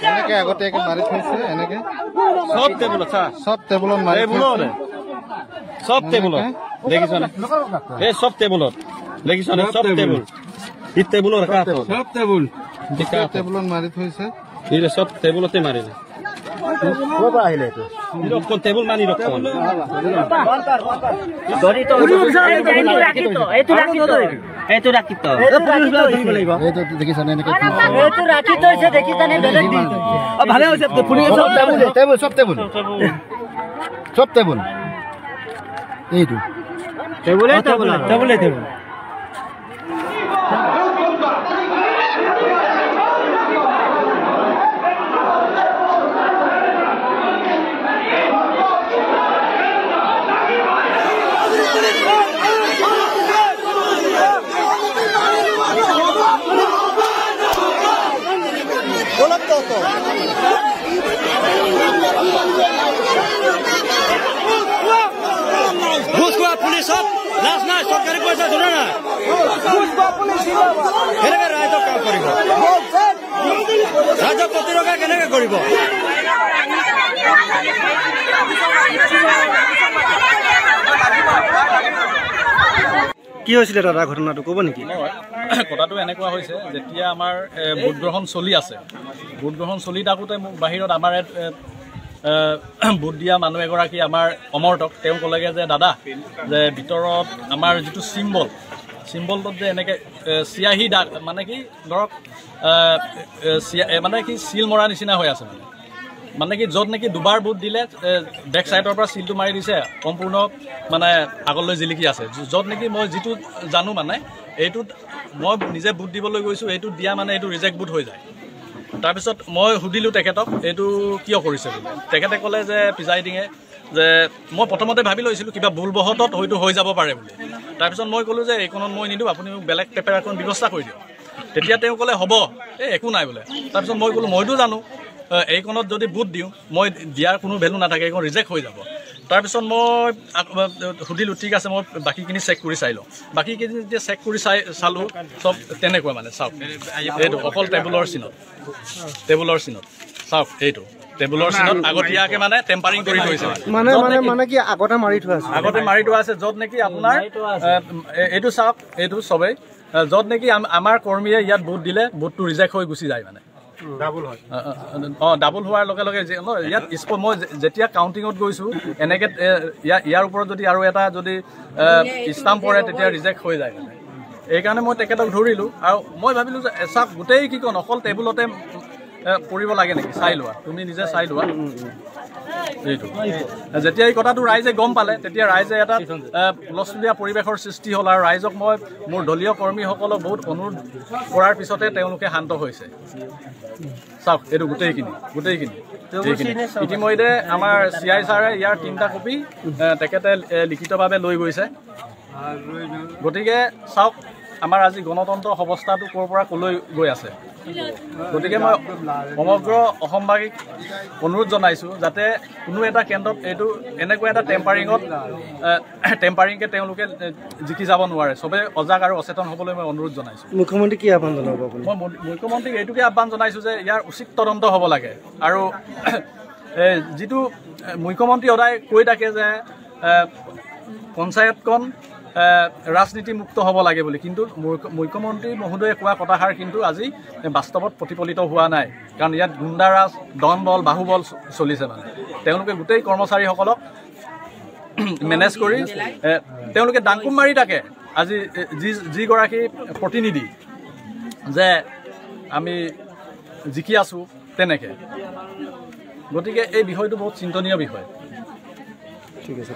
এনেকে আগতীয়াকে মাৰি থৈছে, এনেকে চব টেবুলত, চব টেবুলত মাৰি থৈছে, চব টেবুলত দেখিছ নে? এই চব টেবুলত দেখিছ নে? চব টেবুল, ই টেবুলৰ চব টেবুল, টেবুলত মাৰি থৈছে, চব টেবুলতে মাৰিলে। টেবুল মানি চব টেবুল, এইটো টেবুলে টেবুলে টেবুল। পুলিচত লাজ নাই, চৰকাৰী পইচা ধৰা নাই, কেনেকে ৰাইজক কাম কৰিব? ৰাইজক প্ৰতিৰক্ষা কেনেকে কৰিব? কি হৈছিলে দাদা ঘটনাটো ক'ব নেকি? কথাটো এনেকুৱা হৈছে, যেতিয়া আমাৰ ভোটগ্ৰহণ চলি আছে, ভোটগ্ৰহণ চলি থাকোঁতে মোক বাহিৰত আমাৰ ইয়াত ভোট দিয়া মানুহ এগৰাকী আমাৰ অমৰ্তক, তেওঁ ক'লেগৈ যে দাদা, যে ভিতৰত আমাৰ যিটো চিম্বল, চিম্বলটোত যে এনেকৈ চিয়াহী দাগ, মানে কি ধৰক মানে কি চিল মৰা নিচিনা হৈ আছে, মানে কি য'ত নেকি দুবাৰ ভোট দিলে বেক চাইডৰ পৰা চিলটো মাৰি দিছে, সম্পূৰ্ণ মানে আগলৈ জিলিকি আছে। য'ত নেকি মই যিটো জানো মানে এইটোত মই নিজে ভোট দিবলৈ গৈছোঁ, এইটোত দিয়া মানে এইটো ৰিজেক্ট ভোট হৈ যায়। তাৰপিছত মই সুধিলোঁ তেখেতক এইটো কিয় কৰিছে বুলি। তেখেতে ক'লে যে প্ৰিজাইডিঙে যে মই প্ৰথমতে ভাবি লৈছিলোঁ কিবা ভুলবশতঃ হয়তো হৈ যাব পাৰে বুলি। তাৰপিছত মই ক'লোঁ যে এইখনত মই নিদিওঁ, আপুনি মোক বেলেগ পেপাৰ এখন ব্যৱস্থা কৰি দিয়ক। তেতিয়া তেওঁ ক'লে হ'ব, এই একো নাই বোলে। তাৰপিছত মই ক'লোঁ মইতো জানো এইখনত যদি ভোট দিওঁ মই দিয়াৰ কোনো ভেলু নাথাকে, এইখন ৰিজেক্ট হৈ যাব। তাৰপিছত মই সুধিলোঁ ঠিক আছে, মই বাকীখিনি চেক কৰি চাই লওঁ। বাকীখিনি যেতিয়া চেক কৰি চালোঁ চব তেনেকুৱা, মানে চাওক এইটো অকল টেবুলৰ চিনত, টেবুলৰ চিনত চাওক, এইটো টেবুলৰ চিনত আগতীয়াকৈ মানে টেম্পাৰিং কৰি থৈছে, মানে মানে মানে কি আগতে মাৰি থোৱা আছে, আগতে মাৰি থোৱা আছে। য'ত নেকি আপোনাৰ এইটো চাওক, এইটো চবেই য'ত নেকি আমাৰ কৰ্মীয়ে ইয়াত ভোট দিলে ভোটটো ৰিজেক্ট হৈ গুচি যায়, মানে অঁ ডাবল হোৱাৰ লগে লগে ইয়াত মই যেতিয়া কাউণ্টিঙত গৈছোঁ এনেকৈ ইয়াৰ ওপৰত যদি আৰু এটা যদি ষ্টাম্প পৰে তেতিয়া ৰিজেক্ট হৈ যায়। মানে এইকাৰণে মই তেখেতক ধৰিলোঁ আৰু মই ভাবিলোঁ যে চাওক গোটেই কি কণ অকল টেবুলতে পৰিব লাগে নেকি, চাই লোৱা, তুমি নিজে চাই লোৱা। এইটো যেতিয়া এই কথাটো ৰাইজে গম পালে তেতিয়া ৰাইজে এটা হুলস্থুলীয়া পৰিৱেশৰ সৃষ্টি হ'ল আৰু ৰাইজক মই মোৰ দলীয় কৰ্মীসকলক বহুত অনুৰোধ কৰাৰ পিছতে তেওঁলোকে শান্ত হৈছে। চাওক এইটো গোটেইখিনি, গোটেইখিনি ইতিমধ্যে আমাৰ চি I ছাৰে ইয়াৰ 3টা কপি তেখেতে লিখিতভাৱে লৈ গৈছে। গতিকে চাওক আমাৰ আজি গণতন্ত্ৰ অৱস্থাটো ক'ৰ পৰা ক'লৈ গৈ আছে। গতিকে মই সমগ্ৰ অসমবাসীক অনুৰোধ জনাইছোঁ যাতে কোনো এটা কেন্দ্ৰত এইটো এনেকুৱা এটা টেম্পাৰিংকে তেওঁলোকে জিকি যাব নোৱাৰে। চবেই অজাগ আৰু অচেতন হ'বলৈ মই অনুৰোধ জনাইছোঁ। মুখ্যমন্ত্ৰীক কি আহ্বান জনাব আপুনি? মই মুখ্যমন্ত্ৰীক এইটোকে আহ্বান জনাইছোঁ যে ইয়াৰ উচিত তদন্ত হ'ব লাগে। আৰু যিটো মুখ্যমন্ত্ৰী সদায় কৈ থাকে যে পঞ্চায়তখন ৰাজনীতি মুক্ত হ'ব লাগে বুলি, কিন্তু মুখ্যমন্ত্ৰী মহোদয়ে কোৱা কথাষাৰ কিন্তু আজি বাস্তৱত প্ৰতিফলিত হোৱা নাই। কাৰণ ইয়াত গুণ্ডাৰাজ, দনবল, বাহুবল চলিছে। মানে তেওঁলোকে গোটেই কৰ্মচাৰীসকলক মেনেজ কৰি তেওঁলোকে ডাংকুম মাৰি থাকে। আজি যিগৰাকী প্ৰতিনিধি যে আমি জিকি আছোঁ তেনেকৈ। গতিকে এই বিষয়টো বহুত চিন্তনীয় বিষয়। ঠিক আছে।